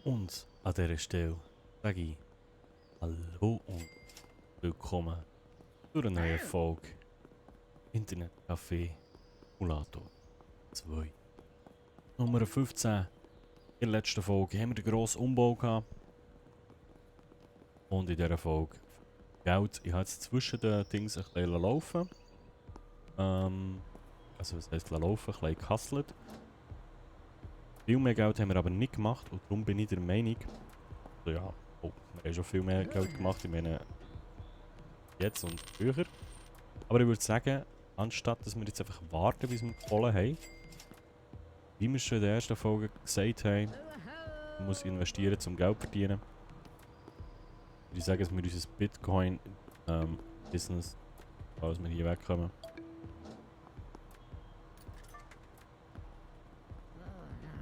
Und an dieser Stelle sage ich Hallo und willkommen zu einer neuen Folge Internetcafé Simulator 2. Nummer 15. In der letzten Folge haben wir den grossen Umbau gehabt. Und in dieser Folge Geld. Ich habe jetzt zwischen den Dings ein bisschen laufen. Also was heisst laufen? Ein bisschen gehustelt. Viel mehr Geld haben wir aber nicht gemacht und darum bin ich der Meinung, also ja, wir haben schon viel mehr Geld gemacht, ich meine jetzt und früher. Aber ich würde sagen, anstatt dass wir jetzt einfach warten, bis wir Kohle haben, wie wir schon in der ersten Folge gesagt haben, man muss investieren, um Geld zu verdienen. Würde ich sagen, dass wir unser Bitcoin-Business, falls wir hier wegkommen,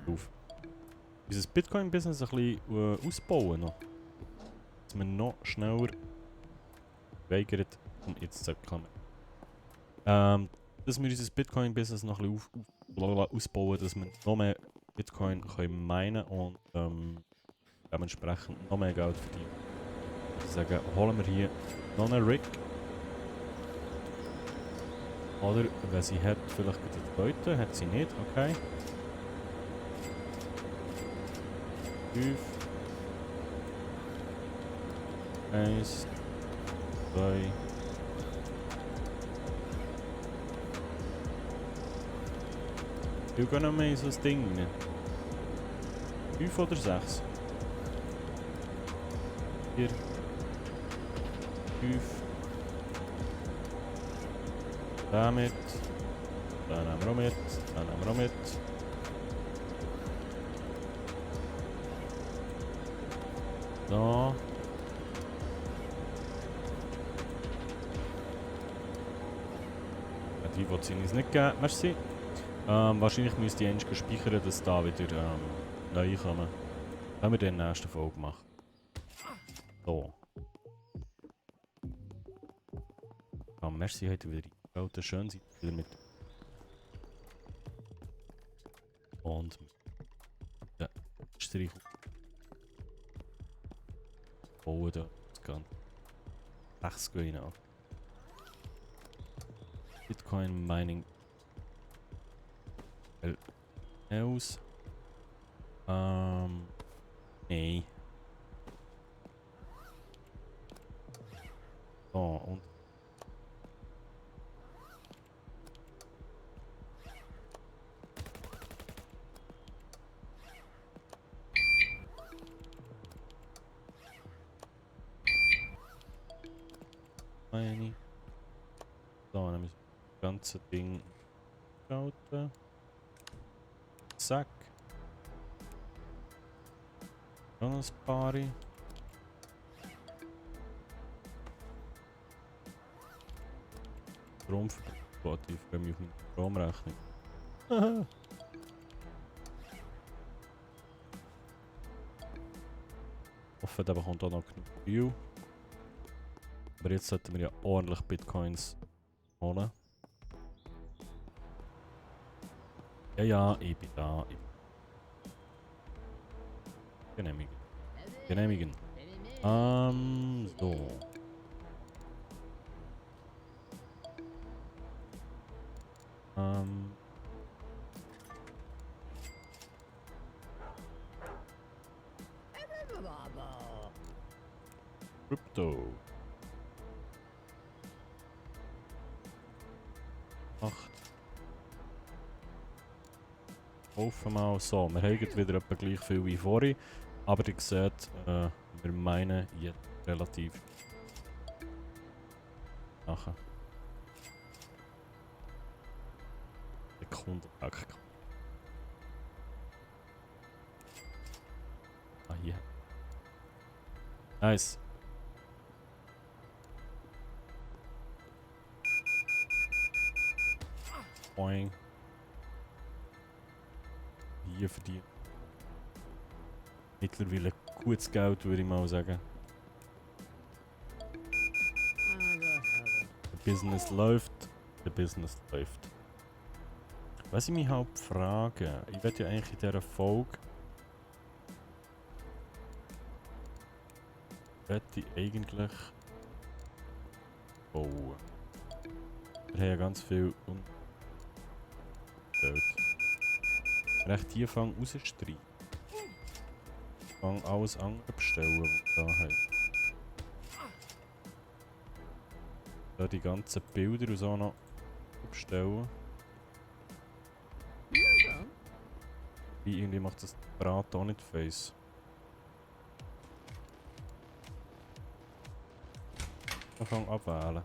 auf unser Bitcoin-Business ein bisschen ausbauen noch. Dass wir noch schneller weigern, um jetzt zu kommen. Dass wir unser Bitcoin-Business noch ein bisschen ausbauen, dass wir noch mehr Bitcoin können minen und dementsprechend noch mehr Geld verdienen. Ich würde sagen, holen wir hier noch einen Rig. Oder, wenn sie hat, vielleicht den zweiten, hat sie nicht, okay. 5. 1. 2. Wir gehen noch mehr in so ein Ding rein. 5 oder 6? 4. 5. Damit. Dann nehmen wir auch mit. Dann nehmen wir auch mit. So. Die will sie uns nicht geben. Merci. Wahrscheinlich müsste ich endlich speichern, dass da wieder neu kommen. Wenn wir dann in der nächsten Folge machen. So. Merci, heute wieder eingebaut. Schön seid ihr wieder mit. Und ja, Strich bauen da das Ganze. 6 Grün an. Bitcoin Mining aus. Nee. So, und Mining. So, dann müssen wir das ganze Ding schalten. Zack. Noch ein paar. Stromverbrauch. Ich freue mich auf meine Stromrechnung. Hoffe, da bekommt auch noch genug View. Aber jetzt sollten wir ja ordentlich Bitcoins holen. Ja, ja, ich bin da. Genehmigen. Genehmigen. So. Crypto. 8. Kaufen mal. So, wir haben wieder etwa gleich viel wie vorhin. Aber ihr seht, wir meinen jetzt relativ nachher. Sekunden. Ah, hier. Nice. Boing. Hier verdient. Mittlerweile gutes Geld, würde ich mal sagen. Der Business läuft. Der Business läuft. Was ich mich halt frage, ich werde ja eigentlich in dieser Folge Möchte ich eigentlich bauen. Wir haben ja ganz viel umgestellt. Recht die fangen rausstreichen. Fangen alles andere bestellen, was wir da haben. Da die ganzen Bilder und so noch bestellen. Wie irgendwie macht das Brat auch nicht face. Wir fangen abwählen.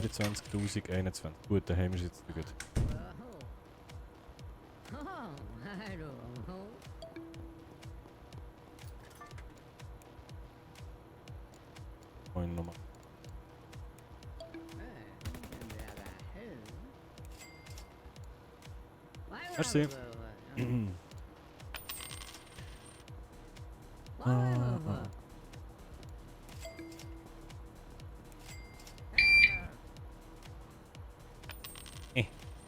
24.021. Gut, dann haben wir es jetzt gut. Wollen nochmal. Merci.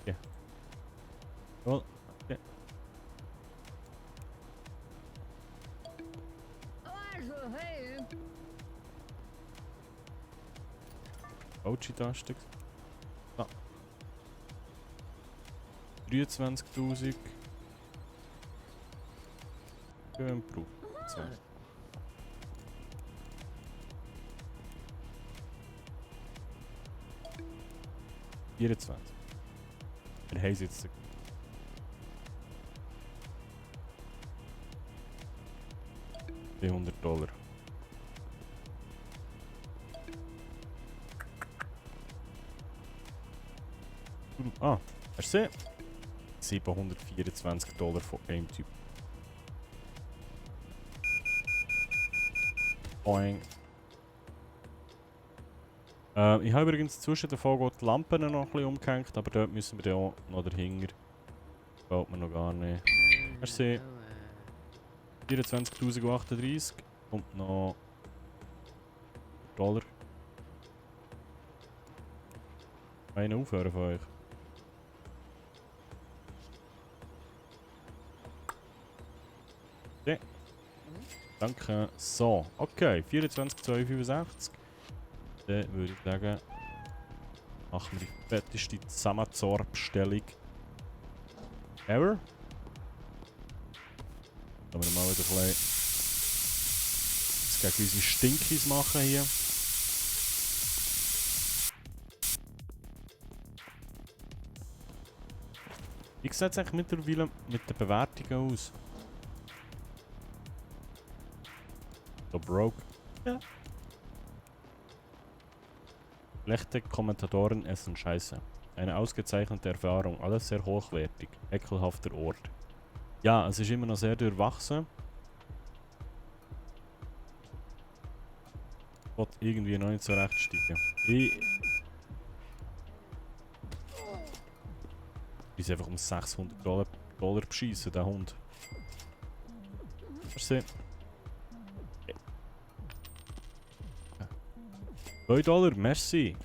Ja. Cool. Okay. Ouchi-Taste. Ah. 23.000. Schön Brut. So. $24. Wir haben es jetzt. $300. Ah, hast du gesehen? $724 von einem Typ. Boing. Ich habe übrigens zwischen der Folge die Lampen noch ein bisschen umgehängt, aber dort müssen wir dann auch noch dahinter. Gefällt mir noch gar nicht. Merci. 24.038 kommt noch $. Einen aufhören von euch. Okay. Danke. So, okay. 24.265. Dann würde ich sagen, machen wir die fetteste Samazor-Bestellung ever. Dann wir mal wieder ein bisschen gegen unsere Stinkis machen hier. Wie sieht es eigentlich mittlerweile mit den Bewertungen aus? So broke. Ja. Schlechte Kommentatoren essen Scheiße. Eine ausgezeichnete Erfahrung, alles sehr hochwertig. Ekelhafter Ort. Ja, es ist immer noch sehr durchwachsen. Wird irgendwie noch nicht so recht steigen. Ich einfach um $600 beschissen, der Hund. Merci. $2, merci.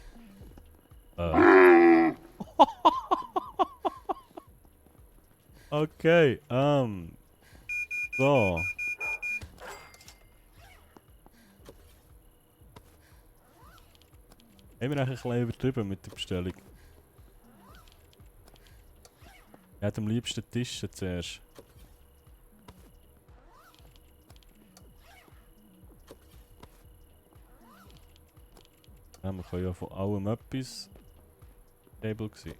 Okay, so. Haben wir eigentlich ein bisschen übertrieben mit der Bestellung? Er hat am liebsten Tische zuerst. Ja, wir können ja von allem etwas Table gewesen.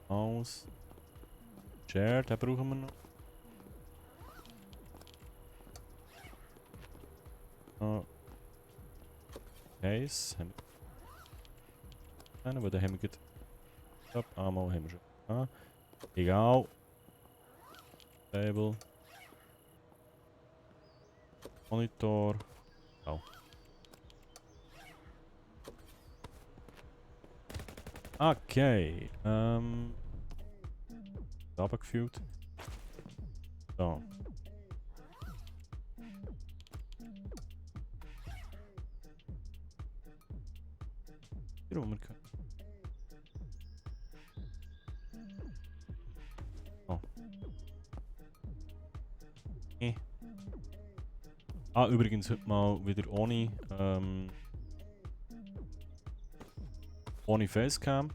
Aus. Chair, den brauchen wir noch. Oh. Case. Haben wir. Nein, den haben wir gut. Ammo haben wir schon. Ah. Egal. Table. Monitor. Oh. Okay. Runtergefühlt. So. Hier rum können. Ah, übrigens heute mal wieder ohne Facecam.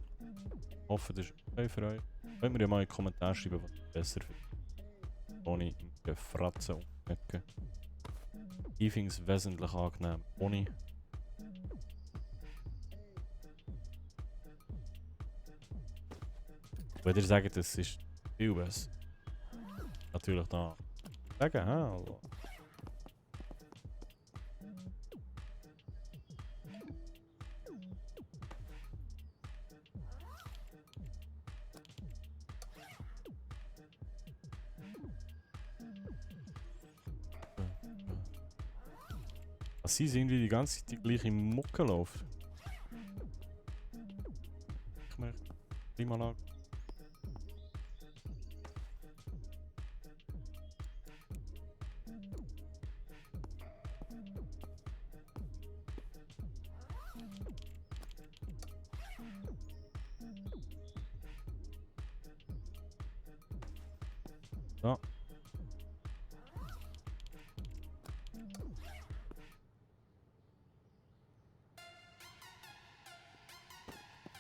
Ich hoffe, das ist okay für euch. Könnt mir ja mal in die Kommentare schreiben, was ihr besser findet. Ohne Gefratzen und Mecken. Ich finde es wesentlich angenehm. Ohne. Wenn ihr sagt, es ist viel besser. Natürlich da. Sagen, hä? Also. Sie sind wie die ganze Zeit die gleiche Mucke läuft. Ich merke, Klimaanlage. So.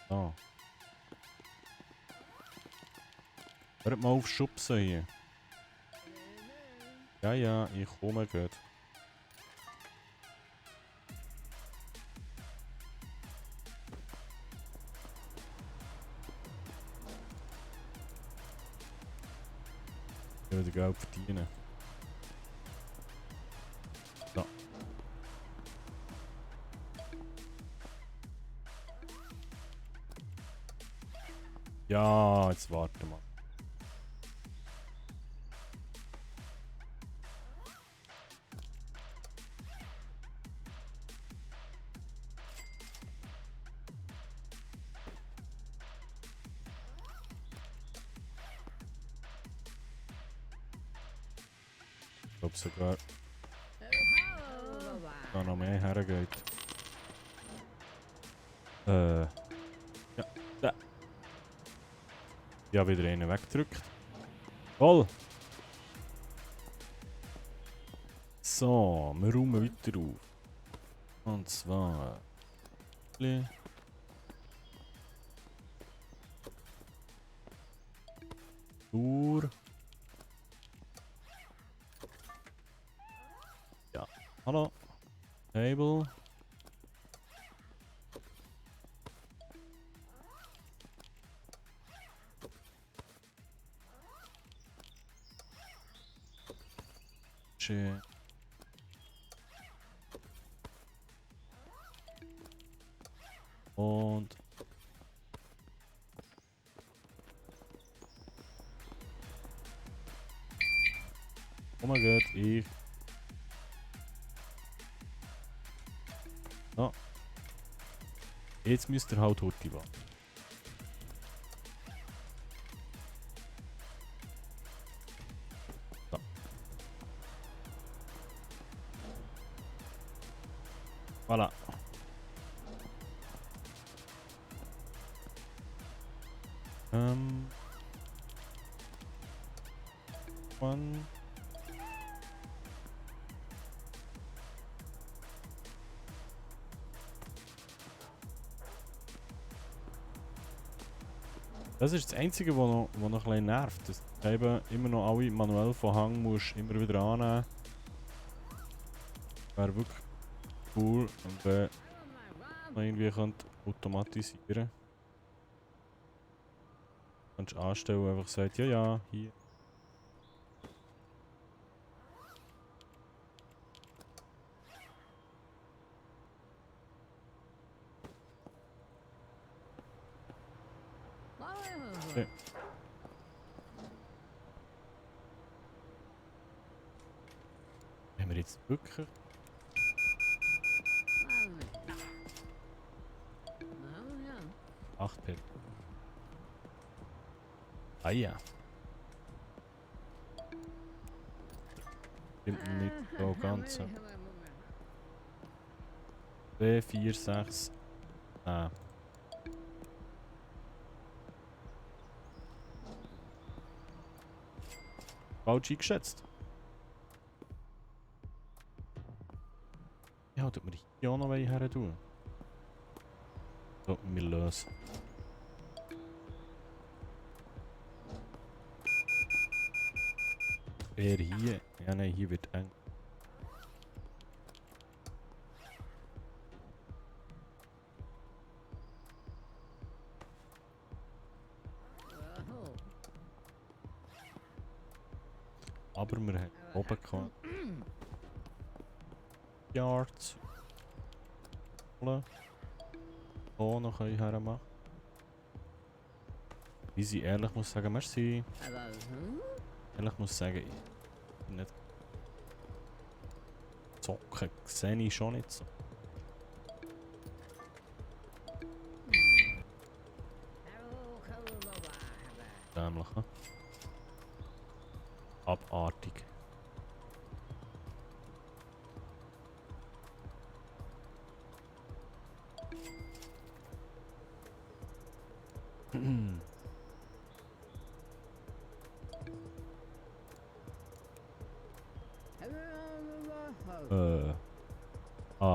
So. Hört mal auf Schubsen hier. Ja, ja, ich komme gut. Ich will Geld verdienen. So. Ja, jetzt warte mal. Ich glaube sogar, da noch mehr hergeht. Ja, da. Ja, wieder einen weggedrückt. Voll! So, wir räumen weiter auf. Und zwar... Tour. Ja, hallo. Table. Shit. Und... Oh mein Gott, ich... So. Jetzt müsst ihr halt Horti warten. So. Voilà. One. Das ist das Einzige, was noch ein bisschen nervt. Dass du eben immer noch alle manuell von Hang musst immer wieder annehmen. Wäre wirklich cool, wenn man irgendwie automatisieren. Kannst du anstellen, einfach sagt, ja, ja, hier. Okay. Haben wir jetzt wirklich... 8 Pip. Ah ja. Stimmt nicht so ganz. 2, 4, 6. Ah. Falsch eingeschätzt. gefragt, ob wir hier auch noch her tun. So, wir lösen. Er hier. Ja, nein, hier wird eng. Aber wir haben oben gehabt. Yards. Hier noch hermachen. Easy, ehrlich muss sagen, merci. Ehrlich muss sagen, ich bin nicht zocken, sehe ich schon nicht so. Dämlich, ne? Abartig.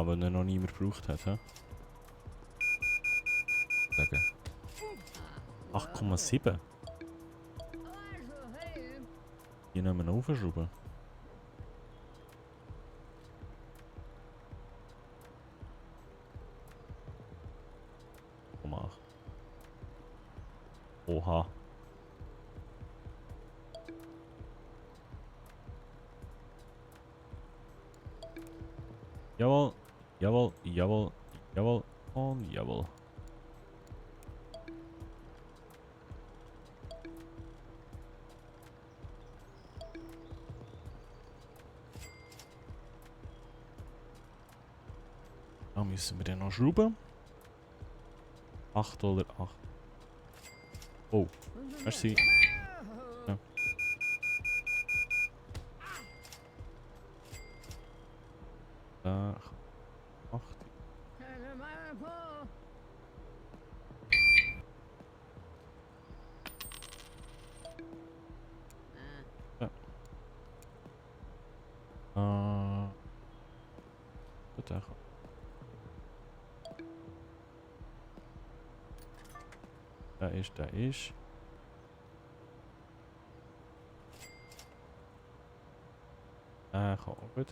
Wenn er noch niemand gebraucht hat, hä? Sagen. 8,7. Hier nehmen wir aufschrauben. Komm mal. Oha. Jawohl, jawohl, jawohl, jawohl und jawohl. Da müssen wir dann noch schrauben. 8 oder 8. Oh, merci. Ja. Da 8. Ja. Bitte. Da ist, da ist. Kann auch gut.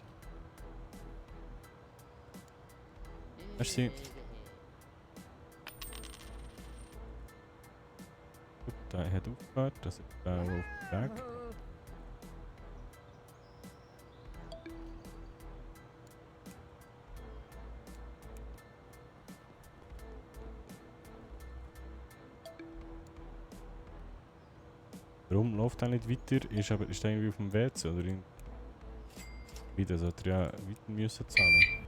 Merci. Gut, der hat aufgehört, das ist der auf dem Weg. Warum läuft er nicht weiter? Ist er irgendwie auf dem WC oder in... Wieder sollte er ja weiter müssen zahlen.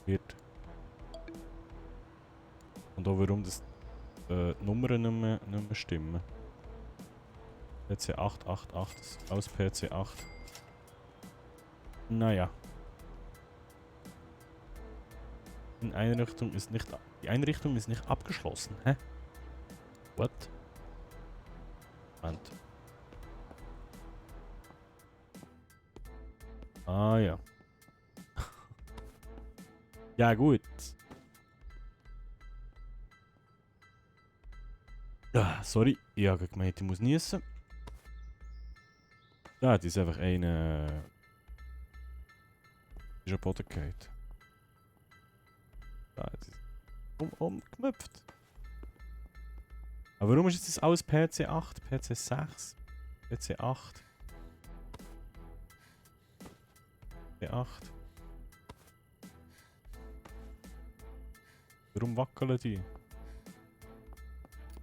Wird. Und auch warum das die Nummern nicht mehr stimmen. PC 888 aus PC 8. Naja. Die Einrichtung ist nicht abgeschlossen. Hä? What? Moment. Ah ja. Ja gut. Ah, sorry, ich habe gemeint, ich muss niesen. Ja, das ist einfach eine... ist ein Boden gefallen. Ja, das ist umgemüpft. Aber warum ist jetzt das alles PC 8, PC 6, PC 8? PC 8. Warum wackeln die?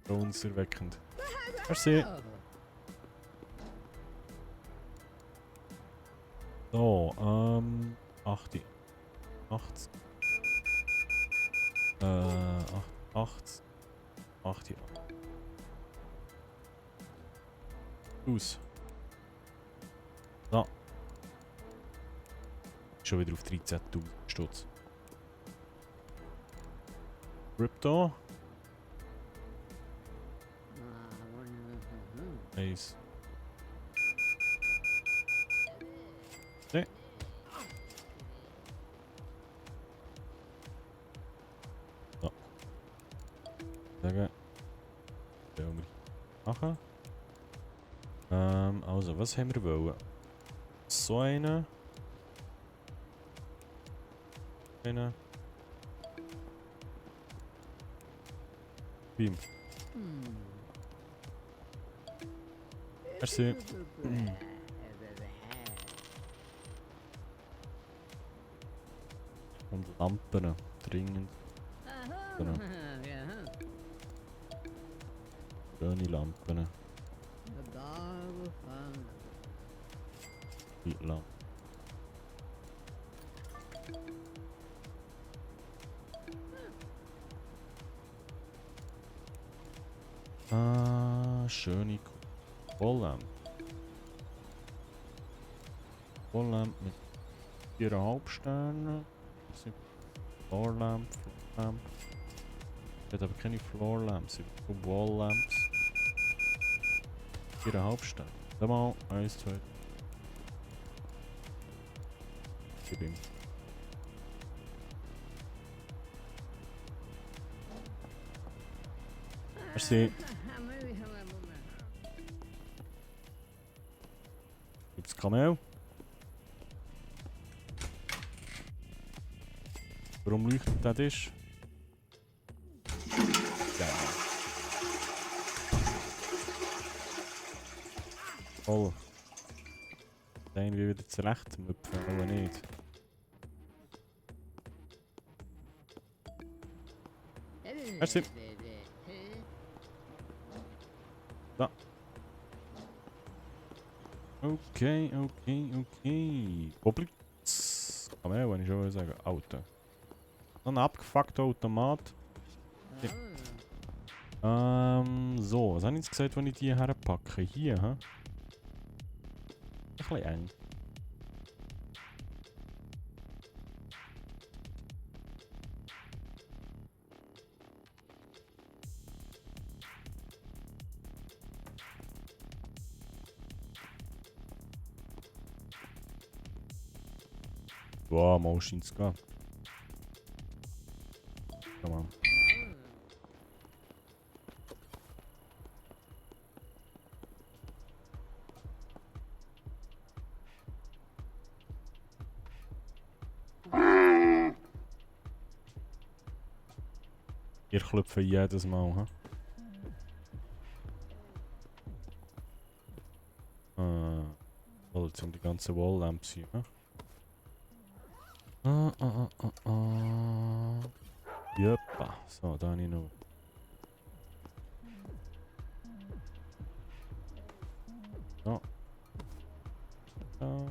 Verunserweckend. Merci. So, 80. 80. 80. 80. Aus. So. Schon wieder auf 13.000 Stutz. Crypto. Nice. Ne. So. Sagen. Ja, wir machen. Also, was haben wir wollen? So eine. Eine. Beam. Merci. Und Lampen. Dringend. Schöne Lampen. Die Lampen. Schöne Walllamp. Walllamp mit 4,5 Sternen. Das sind Floorlamp, Floorlamp. Ich habe aber keine Floorlamps, ich habe Walllamps. 4,5 Sterne. Dann mal 1, 2. Gib ihm. Merci. Gibt's Kamel? Warum leuchtet der Tisch? Ja. Voll. Den wie wieder zurecht müpfen, aber nicht. Merci. Da. Okay. Wo bleibt's? Kamel, wenn ich schon sagen. Auto. Noch ein abgefuckter Automat. So, was habe ich jetzt gesagt, wenn ich die herpacke? Hier, hä? Ein bisschen eng. Wow, mal scheint es gehen. Komm mal. Ihr klopft jedes Mal, hä? Jetzt um die ganzen Walllamps hier, hä? Jeppa. So, da habe ich noch. So. Da.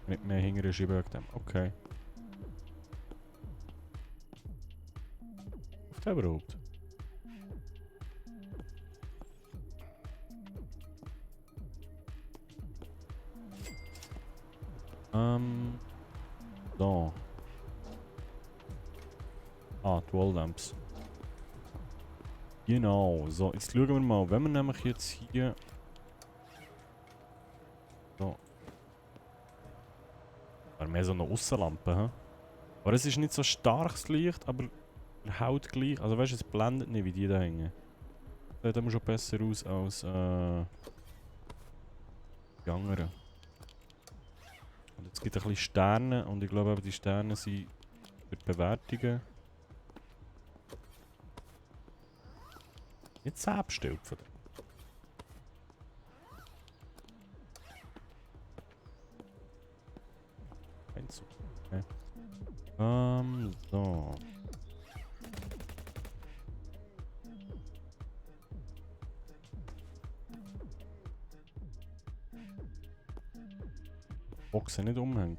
Nicht mehr hinterher schieben wegen dem. Okay. Auf der überhaupt? Da. Die Walllamps. Genau. So, jetzt schauen wir mal. Wenn wir nämlich jetzt hier... So. Wäre mehr so eine Aussenlampe, hä? Aber es ist nicht so starkes Licht, aber haut gleich. Also weißt du, es blendet nicht, wie die da hängen. Das sieht immer schon besser aus als die anderen. Und jetzt gibt es ein bisschen Sterne und ich glaube, die Sterne sind für die Bewertungen nicht selbstständig von dem. Okay. So. Boxen nicht umhängen.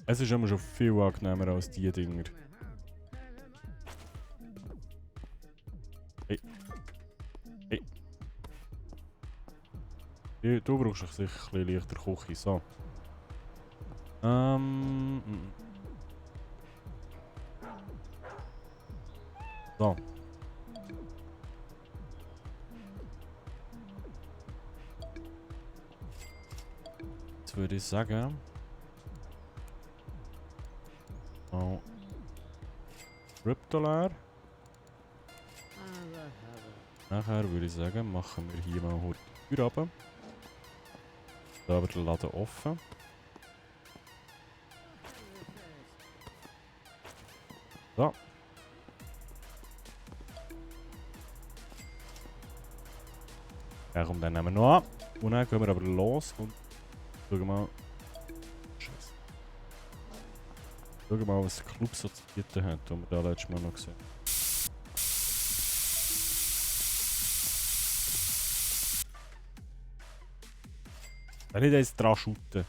Es ist immer schon viel angenehmer als die Dinger. Hey. Hey. Du brauchst doch sicher ein bisschen leichter Küche. So. So. Jetzt würde ich sagen. Oh. Kryptolär. Nachher würde ich sagen, machen wir hier mal die Tür runter. Da haben wir den Laden offen. So. Ja, komm, dann nehmen wir noch an. Und dann gehen wir aber los und schauen mal. Scheiße. Schauen mal, was der Club so zu bieten hat, was wir da letztes Mal noch gesehen haben. Wenn ich da jetzt dran shooten.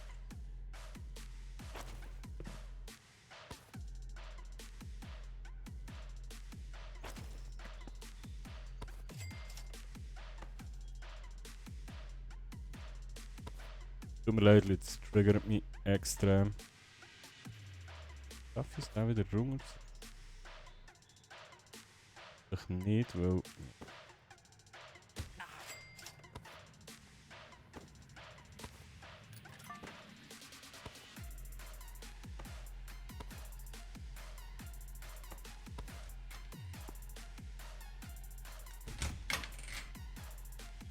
Tut mir leid, Leute, es triggert mich extrem. Darf ich es da wieder runter? Ich nicht, weil...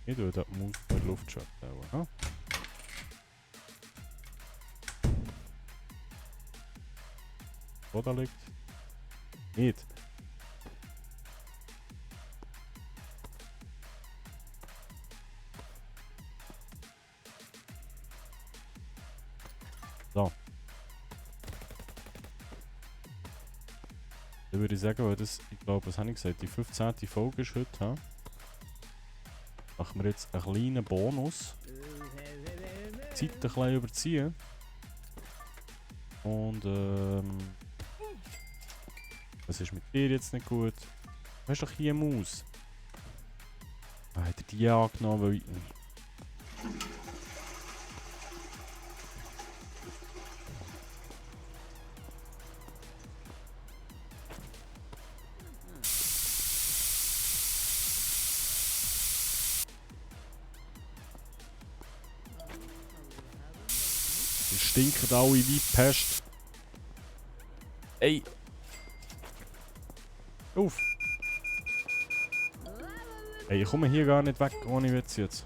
Ich tue das Move bei der Luftschatz auch. Wo da liegt? Nicht. So. Dann würde ich sagen, weil das, ich glaube, was habe ich gesagt, die 15. Folge ist heute, ha? Machen wir jetzt einen kleinen Bonus. Die Zeit ein bisschen überziehen. Und was ist mit dir jetzt nicht gut? Du hast doch hier eine Maus. Ah, hat er die angenommen, weil ich... Die stinken alle wie die Pest. Ey! Auf! Ey, ich komme hier gar nicht weg, ohne Witz jetzt.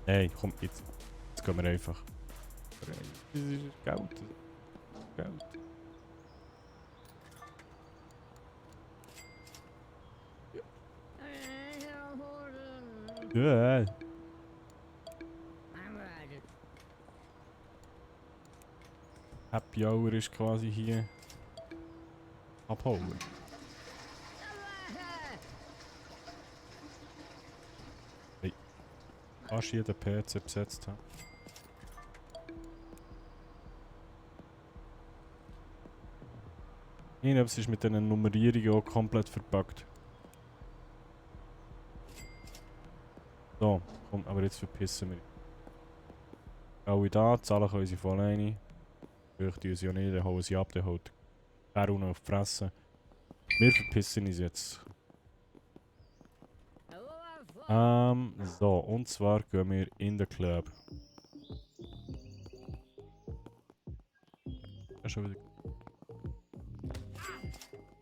Ey, komm, jetzt. Jetzt gehen wir einfach. Das ist Geld. Geld. Ja. Happy Hour ist quasi hier. Abholen. Hey. Fast jeden PC besetzt haben. Ich glaube, es ist mit diesen Nummerierungen auch komplett verbuggt. So, komm, aber jetzt verpissen wir. Alle da, zahlen können sie von alleine. Vielleicht tun sie ja nicht, dann hauen sie ab, dann haut der Runde auf die Fresse. Wir verpissen uns jetzt. So, und zwar gehen wir in den Club. Ja, schon wieder.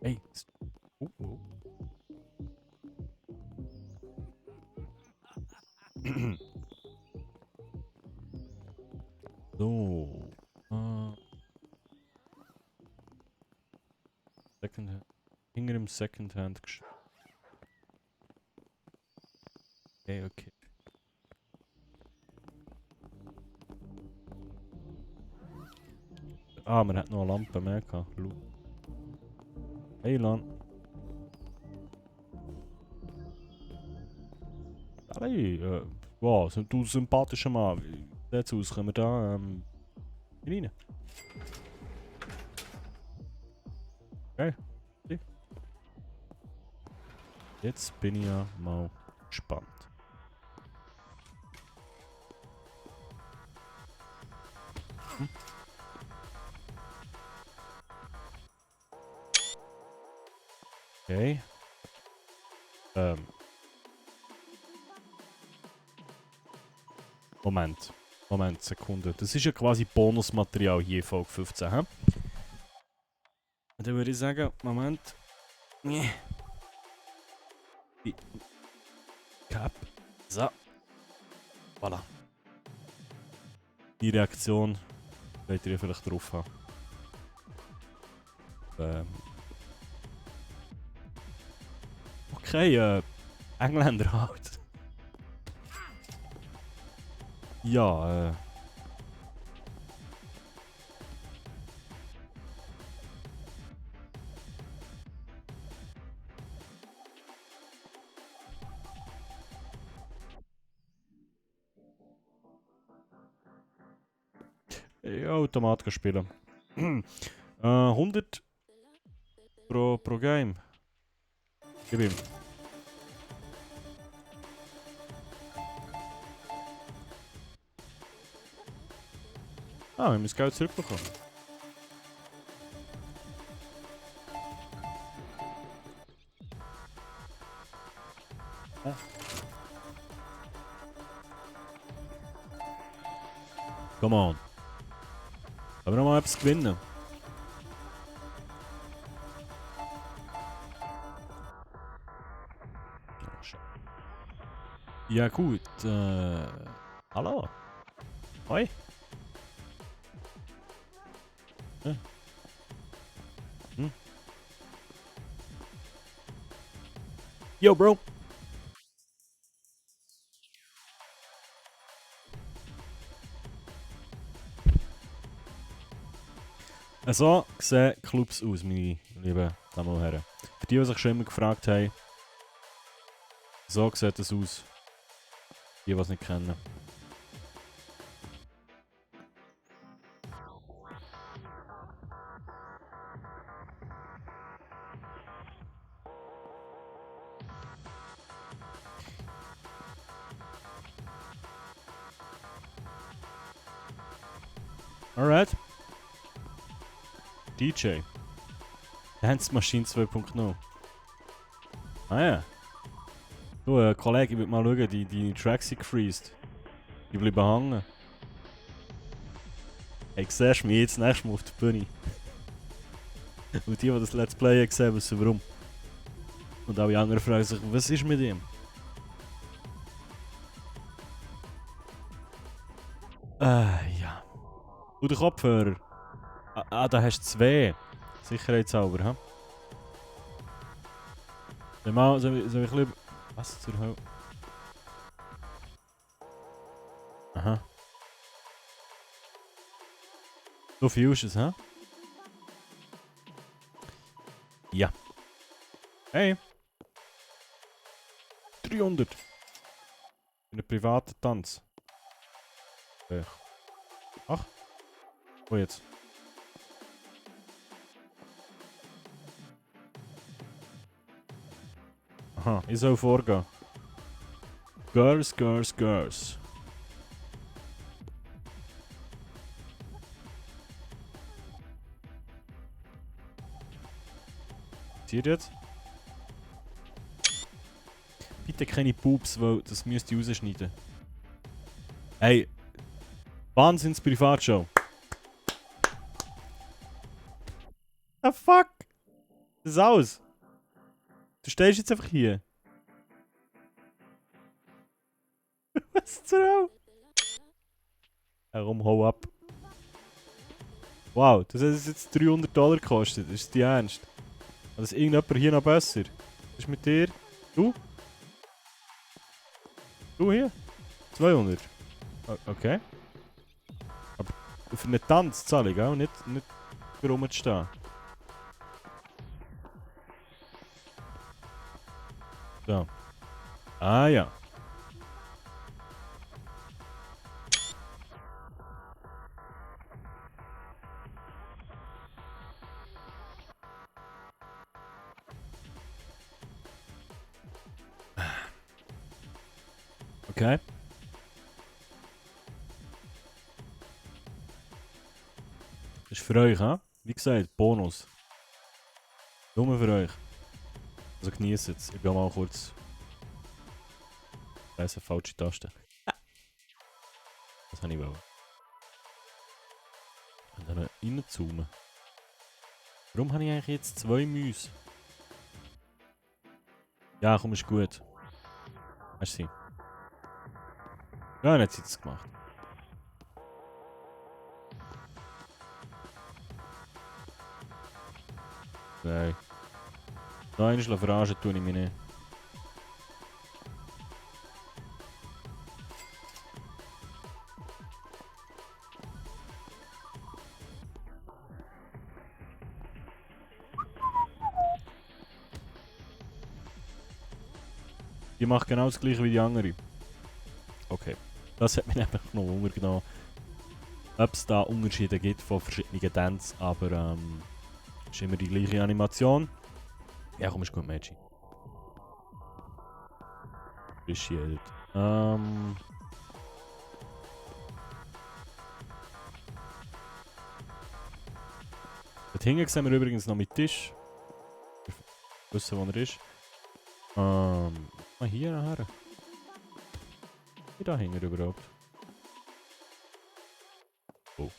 Hey! Oh. So. Secondhand. Hinter dem Secondhand. Okay, okay. Ah, man hat noch eine Lampe mehr gehabt. Hey, Lan. Hey, wow, du sympathischer Mann. Wie sieht's aus? Können wir da rein? Okay. Jetzt bin ich ja mal gespannt. Hm. Okay. Moment, Sekunde. Das ist ja quasi Bonusmaterial hier, Folge 15, hä? Dann würde ich sagen, Moment. Nee. Cap. So. Voilà. Die Reaktion wollt ihr vielleicht drauf haben. Okay, Engländer halt. Ja, ja, Automat spielen. 100 pro Game. Gib ihm. Ah, wir haben das Geld zurückbekommen. Ah. Come on. Aber noch mal etwas gewinnen. Ja gut, hallo. Hoi. Hm. Yo, Bro. So sehen Clubs aus, meine lieben Damen und Herren. Für die sich schon immer gefragt haben, so sieht es aus. Die es nicht kennen. Alright. DJ. Dance Machine 2.0. Ah ja. Du, Kollege, ich will mal schauen, die Tracks sind gefreezed. Die bleiben hängen. Hey, siehst du mich jetzt nächstes Mal auf der Bühne? Und die das Let's Play gesehen, wissen warum. Und alle anderen fragen sich, was ist mit ihm? Ja. Und der Kopfhörer. Da hast du zwei. Sicherheitshalber, hä? Soll ich ein bisschen... Was zur Hölle? Aha. So viel ist es, hä? Ja. Hey. 300. Für einen privaten Tanz. Ach. Wo jetzt? Aha, ich soll vorgehen. Girls, girls, girls. Seht ihr jetzt? Bitte keine Pups, weil das müsst ihr rausschneiden. Hey! Wahnsinns Privatshow. Ah fuck! Das ist aus! Du stehst jetzt einfach hier. Was zur Hölle? Warum hau ab? Wow, das hat jetzt $300 gekostet. Ist die ernst? Oder ist irgendjemand hier noch besser? Was ist mit dir? Du? Du hier? 200. Okay. Aber für eine Tanzzahlung, auch nicht für rumzustehen. So. Ah ja. Okay. Das ist für euch, ha? Wie gesagt, Bonus. Nur für euch. Also genießt es. Ich bin mal kurz. Das ist eine falsche Taste. Das habe ich wollen. Und dann reinzoomen. Warum habe ich eigentlich jetzt 2 Mäuse? Ja, komm, ist gut. Merci. Ja, dann hat sie das gemacht. Nein. Nein, ist verarschen tue ich mich nicht. Die macht genau das gleiche wie die andere. Okay. Das hat mich einfach noch umgenommen. Ob es da Unterschiede gibt von verschiedenen Dance, aber ist immer die gleiche Animation. Ja, komm, ist gut, Magic. Appreciated. Dort hinten sehen wir übrigens noch mit Tisch. Wir wissen, wo er ist. Mal hier nachher. Wie da hinten überhaupt? Oh.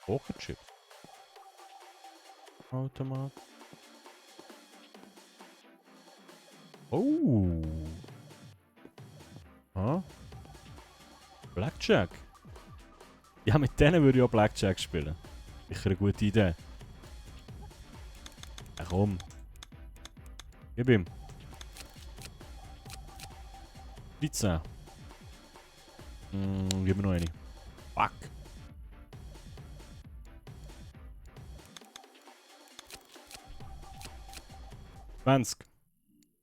Pokerchips. Automat. Oh. Ah. Blackjack. Ja, mit denen würde ich auch Blackjack spielen. Sicher eine gute Idee. Ja, komm. Gib ihm. 13. Gib mir noch eine. Fuck. $20.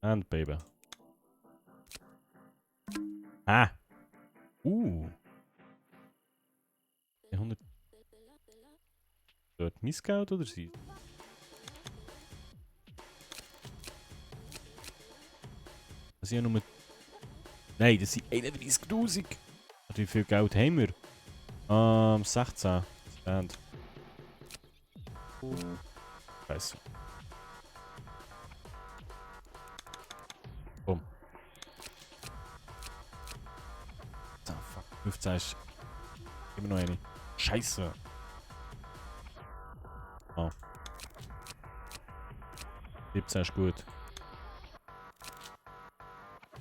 And Baby. Ah. 100. Dort mein Geld oder sie? Das sind ja nur... Nein, das sind 31.000. Wie viel Geld haben wir? 16. Stand. Scheiße. Komm. Oh, fuck. 15 ist... Immer noch eine. Scheiße. Oh. 17 ist gut.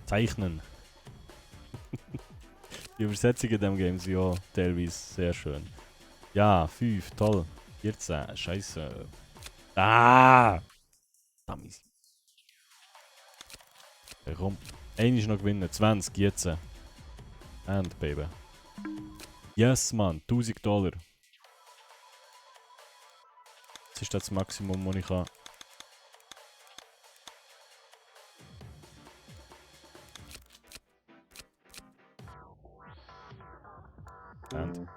Zeichnen. Die Übersetzungen in diesem Game sind ja teilweise sehr schön. Ja, 5, toll. 14, scheiße. Ah! Dummies. Okay, komm. Einer ist noch gewinnen. 20, jetzt. And, Baby. Yes, Mann. $1000. Das ist das Maximum, das ich kann. And.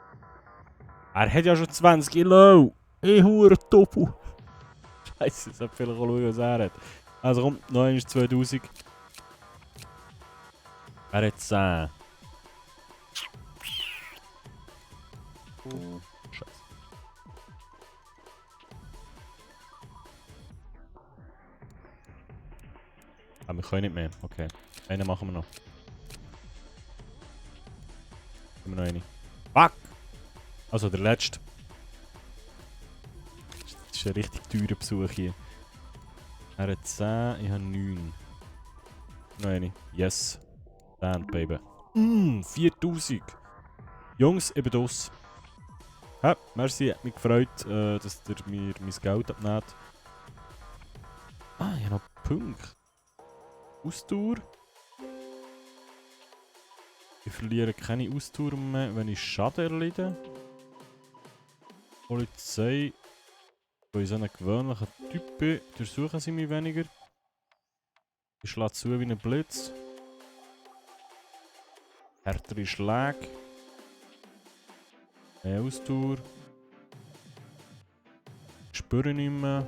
Er hat ja schon 20 Kilo. Ich hure Topu. Scheiße, ich sollte vielleicht schauen, was er hat. Also komm, noch einmal 2000. Er hat 10. Scheiße. Aber wir können nicht mehr. Okay. Einen machen wir noch. Gib mir noch eine. Fuck! Also der letzte. Das ist ein richtig teurer Besuch hier. Er hat 10, ich habe 9. Noch eine. Yes. Dann, Baby. 4000. Jungs, ich bin draus. Ja, merci, hat mich gefreut, dass ihr mir mein Geld abnehmt. Ah, ich habe noch Punkte. Ausdauer. Ich verliere keine Ausdauer mehr, wenn ich Schaden erleide. Polizei. Weil ich so ein gewöhnlicher Typ bin, durchsuchen sie mich weniger. Ich schlage zu wie ein Blitz. Härtere Schläge. Mehr Ausdauer. Ich spüre nicht mehr.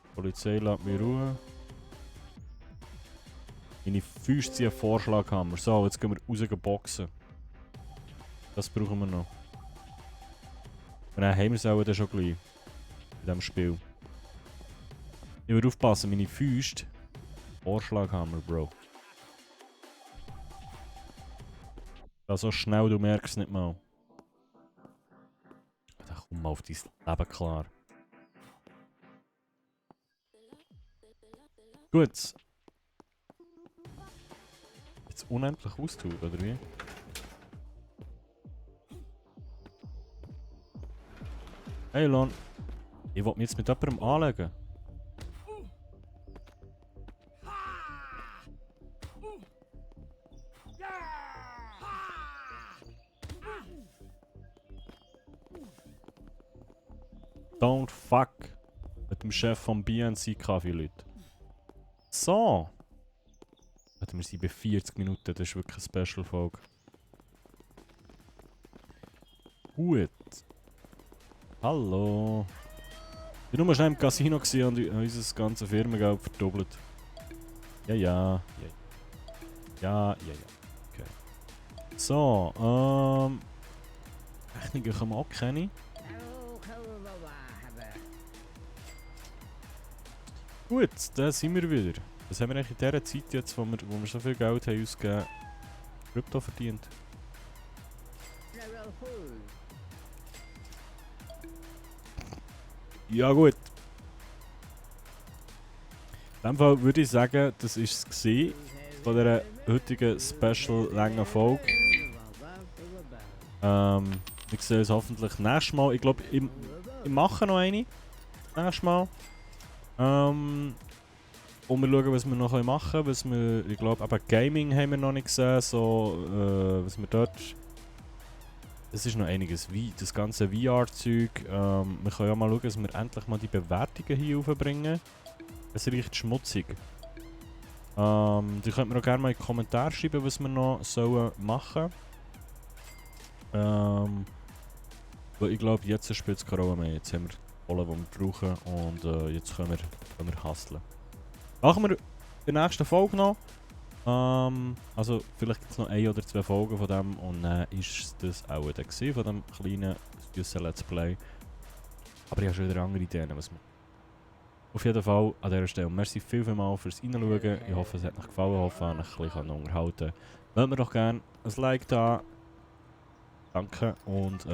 Die Polizei lässt mich ruhen. Meine Füße ziehen einen Vorschlaghammer. So, jetzt gehen wir raus boxen. Das brauchen wir noch. Und dann haben wir es auch dann schon gleich. In diesem Spiel. Ich will aufpassen, meine Füße. Vorschlaghammer, Bro. Das so schnell, du merkst es nicht mal. Dann komm mal auf dein Leben klar. Gut. Jetzt unendlich austun, oder wie? Hey Lon. Ich will mich jetzt mit jemandem anlegen. Don't fuck mit dem Chef vom BNC Kaffee, Leute. So. Wir sind bei 40 Minuten, das ist wirklich eine Special-Folge. Gut. Hallo. Ich war nur schnell im Casino und unser ganzes Firmengeld verdoppelt. Ja, ja. Ja, ja, ja. Okay. So, Rechnungen können wir auch kennen. Gut, da sind wir wieder. Was haben wir eigentlich in dieser Zeit jetzt, wo wir so viel Geld haben ausgegeben, Krypto verdient? Ja gut. In dem Fall würde ich sagen, das war es von dieser heutigen special langen Folge. Wir sehen uns hoffentlich nächstes Mal. Ich glaube, ich mache noch eine. Nächstes Mal. Und wir schauen, was wir noch machen können. Was wir, ich glaube, aber Gaming haben wir noch nicht gesehen. So, was wir dort. Es ist noch einiges. Wie das ganze VR-Zeug. Wir können ja mal schauen, dass wir endlich mal die Bewertungen hier aufbringen. Es riecht schmutzig. Die könnt mir auch gerne mal in die Kommentare schreiben, was wir noch sollen machen sollen. Weil ich glaube, jetzt spielt es keine Rolle mehr. Jetzt haben wir alle, die wir brauchen. Und jetzt können wir hustlen. Machen wir in der nächsten Folge noch. Also vielleicht gibt es noch 1 oder 2 Folgen von dem und dann ist das auch dann gewesen, von dem kleinen süßen Let's Play. Aber ich habe schon wieder andere Ideen, was wir... Auf jeden Fall an dieser Stelle merci vielmals fürs Reinschauen. Ich hoffe, es hat euch gefallen, ich hoffe, ich konnte euch ein bisschen unterhalten. Lasst mir doch gerne ein Like da. Danke und